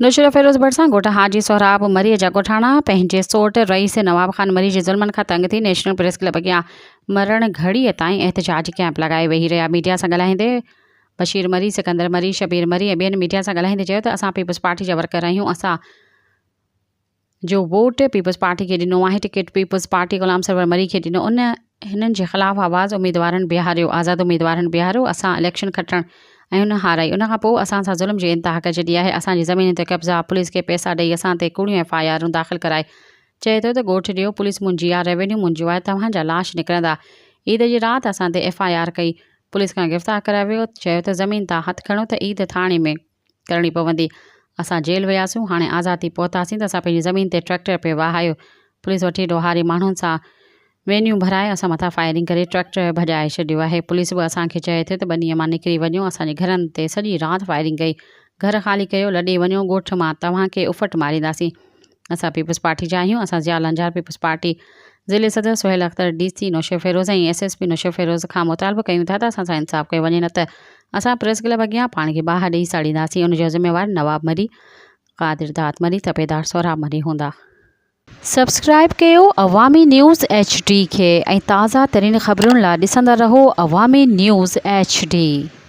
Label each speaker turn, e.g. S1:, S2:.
S1: نوشهروفيروز ڀرسان ڳوٺ حاجي سهراب مريء جا ڳوٺاڻا پنهنجي سوٽ رئيس نواب خان مري جي ظلمن کان تنگ ٿي نيشنل پريس ڪلب اڳيان مرڻ گهڙيء تائين احتجاجي ڪئمپ لڳائي ويهي رهيا ميڊيا سان ڳالهائيندي بشير مري، سڪندر مري، شبير مري ۽ ٻين ميڊيا سان ڳالهائيندي چيو ته اسان پيپلز پارٽي جا ورڪر آهيون اسان جو ووٽ پيپلز پارٽي کي ڏنو آهي، ticket peoples party Ghulam Sarwar Marri کي ڏنو، ان هنن جي خلاف آواز اميدوارن بيهاريو، آزاد اميدوارن بيهاريو، اسان اليڪشن کٽڻ ۽ هن هارائي، ان کان پوء اسان سان ظلم جي انتها ڪري ڇڏي آهي، اسان جي زمينن تي قبضا، پوليس کي پئسا ڏئي اسان تي ڪوڙيون ايف I آرون داخل ڪرائي چئي ٿو ته ڳوٺ ڏيو، پوليس منهنجي آ، ريونيو منهنجو آهي، توهان جا لاش نڪرندا، عيد جي رات اسان تي ايف I R ڪئي، پوليس کان گرفتار ڪرايو ويو، چيو ته زمين تان هٿ کڻو ته عيد ٿاڻي ۾. ڪرڻي پوندي. اسان جيل وياسون، هاڻي آزاد ٿي پهتاسين ته اسان پنهنجي زمين تي ٽريڪٽر پئي وهايو. پوليس وٺي ڏوهاري ماڻهن سان وينيون ڀرائي اسان مٿان فائرنگ ڪري ٽريڪٽر ڀڄائي ڇڏيو آهي. پوليس به اسان کي چئي ٿي ته ٻنيء مان نڪري وڃو، اسان جي گهرن تي سڄي رات فائرنگ ڪئي. گهر خالي ڪيو، لڏي وڃو ڳوٺ مان توهان کي اڦٽ مارينداسين. اسان پيپلز پارٽي جا آهيون، اسان ضياء لنجار پيپلز پارٽي ضلعي صدر Sohail Akhtar, D C Naushahro Feroze ۽ S S P Naushahro Feroze کان مطالبو ڪيون ٿا ته اسان سان انصاف ڪيو وڃي نه ته اسان پريس ڪلب اڳيان پاڻ کي باهه ڏئي ساڙينداسين، ان جو ذميوار نواب مري، قادر داد مري، تپيدار سهراب مري هوندا. سبسڪرائيب ڪيو عوامي نيوز ايڇ ڊي کي ۽ تازه ترين خبرن لا ڏسندا رهو عوامي نيوز ايڇ ڊي.